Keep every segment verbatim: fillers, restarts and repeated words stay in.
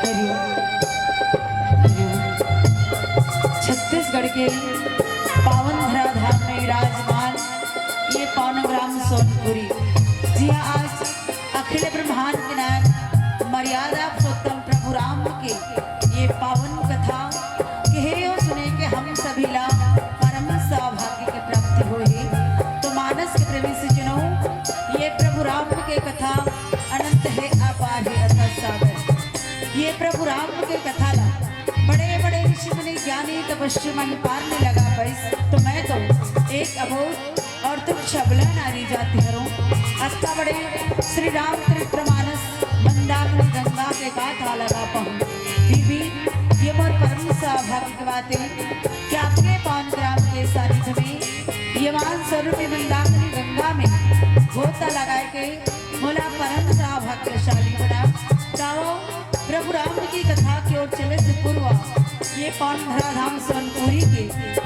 हरिओम। छत्तीसगढ़ के पावन धराधाम में विराजमान ये पावन ग्राम सोनपुरी, जिहाँ आज अखिल ब्रह्मांड के नायक मर्यादा पुरुषोत्तम प्रभु राम के ये पावन कथा कहे अउ सुने के हम सभी ला परम सौभाग्य के प्राप्ति होही। तो मानस के प्रेमी सज्जनों, ये प्रभु राम के कथा अनंत हे, अपार हे, अथाह सागर। ये प्रभु राम के कथा ला बड़े बड़े ऋषि मुनि ज्ञानी तपस्वी मन पार नइ लगा पाइस, तो मैं तो एक अबोध अउ तुच्छ अबला नारी जाति हरों। अतका बड़े श्री रामचरित्र मानस मंदाकिनी गंगा के गाथा ला गा पाहूं। फिर भी ये मोर परम सौभाग्य के बात हे कि आपके पावन ग्राम के सानिध्य में ये मान स्वरूपी मंदाकिनी गंगा में गोता लगाए के मोला परम सौभाग्यशाली बना। ताओ प्रभु राम की कथा की ओर चले से पूर्व ये पावन धराधाम सोनपुरी के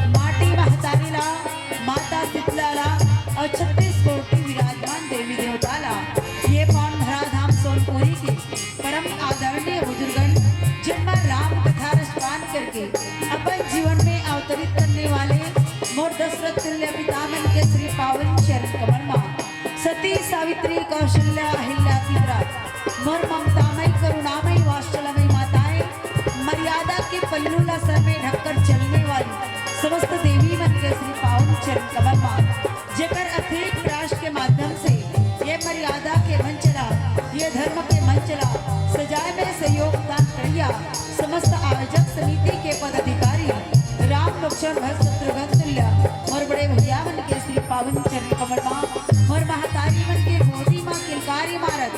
माटी महतारी ला, माता शीतला ला अउ छत्तीस कोटि विराजमान देवी देवता ला, ये पावन धराधाम सोनपुरी के परम आदरणीय बुजुर्गन, जिनमन राम कथा रसपान करके अपन जीवन में अवतरित करने वाले मोर दशरथ तुल्य पितामह के श्री पावन चरण कमल मा सती सावित्री कौशल्या अहिल्या तीव्रा मोर ममतामयी करुणामयी वात्सल्यमयी माताएं, मर्यादा के पल्लू ला सर में ढककर चलने वाली समस्त देवी मन के श्री पावन चरण कमल मा, जेकर अथेग प्रयास के माध्यम से ये मर्यादा के मंच ला, ये धर्म के मंच ला सजाए में सहयोग दान करिया समस्त आयोजक समिति के पदाधिकारी राम लक्ष्मण भरत शत्रुघ्न तुल्य मोर बड़े भैया मन के श्री पावन चरण कमल मा, मोर महतारी मन के गोदी मा किलकारी मारत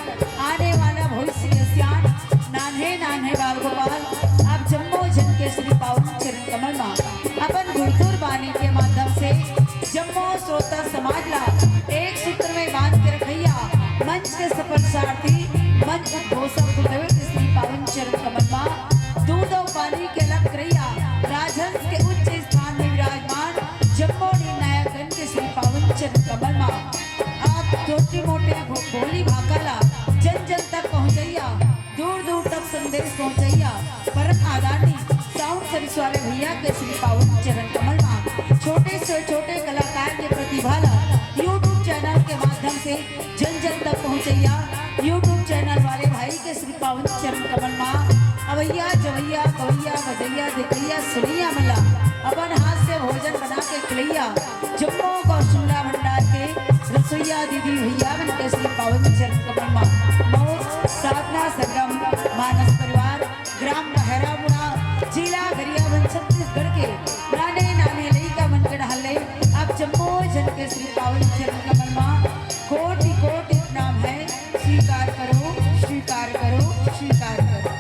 आने वाला भविष्य के सियान नान्हे नान्हे बाल गोपाल, आप जम्मो झन के श्री पावन चरण कमल मा अपन गुरतुर बानी के माध्यम से जम्मो श्रोता समाज ला एक सूत्र में बांध के रखइया मंच के सफल सारथी, मंच उद्घोषक गुरुदेव के श्री पावन चरण कमल मा, दूध अउ पानी के अलख रहिया राजहंस के उच्च स्थान में विराजमान जम्मो निर्णायक गण के श्री पावन चरण कमल मा, आप छोटे मोटे भो-, भोली भाखा ला जन जन तक पहुँचइया, दूर दूर तक संदेश पहुँचइया परम आदरणीय साउंड सर्विस वाले भैया के श्री पावन चरण कमल मा, छोटे से छोटे कलाकार के प्रतिभा ला YouTube चैनल के माध्यम से जन जन तक पहुँचइया YouTube चैनल वाले भाई के श्री पावन चरण कमल मा, अवइया जवइया गवइया बजइया देखइया सुनइया मन ला अपन हाथ से भोजन बना के खिलइया जम्मो कौशल्या भंडार के रसोइया दीदी भैया मन के श्री पावन चरण कमल मा, मोर साधना सरगम मानस परिवार ग्राम बहरामुड़ा, जिला गरियाबंद, छत्तीसगढ़ के नाने नाने लइका मन के डहर ले आप जम्मो झन के श्री पावन चरण कमल मा कोटि कोटि प्रणाम हे। स्वीकार करो, स्वीकार करो, स्वीकार करो।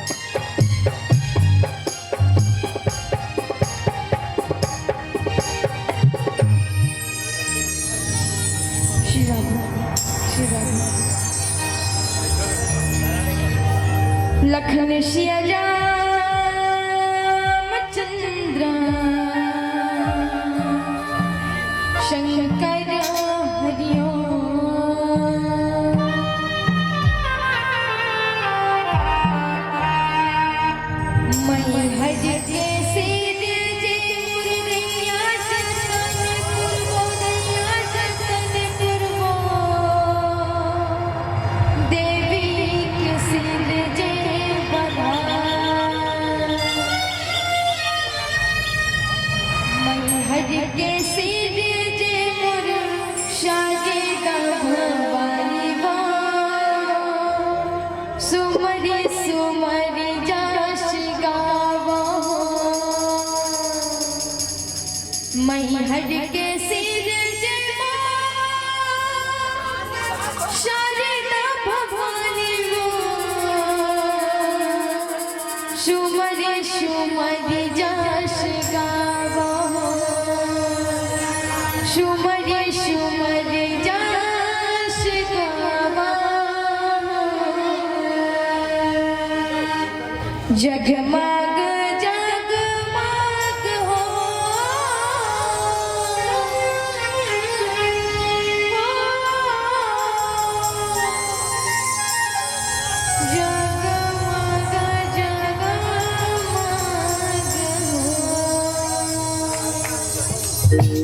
श्री राधे, श्री राधे। लखन सिया रामचंद्र शंकर हरिओ। मैहर के सिर जे मुरलिया जतन पुरबो, नैया जतन पुरबो। देवी के सिर जे बना। मैहर के सिर जे मोर शारदा भवानी बा। सुमरि सुमरि जस गावो। मैहर के सिर जे माँ शारदा भवानी वो। सुमर सुमर जस गावा हो, सुमर सुमर जस गावा हो। जगमग जगमग हो, जगमग जगमग हो।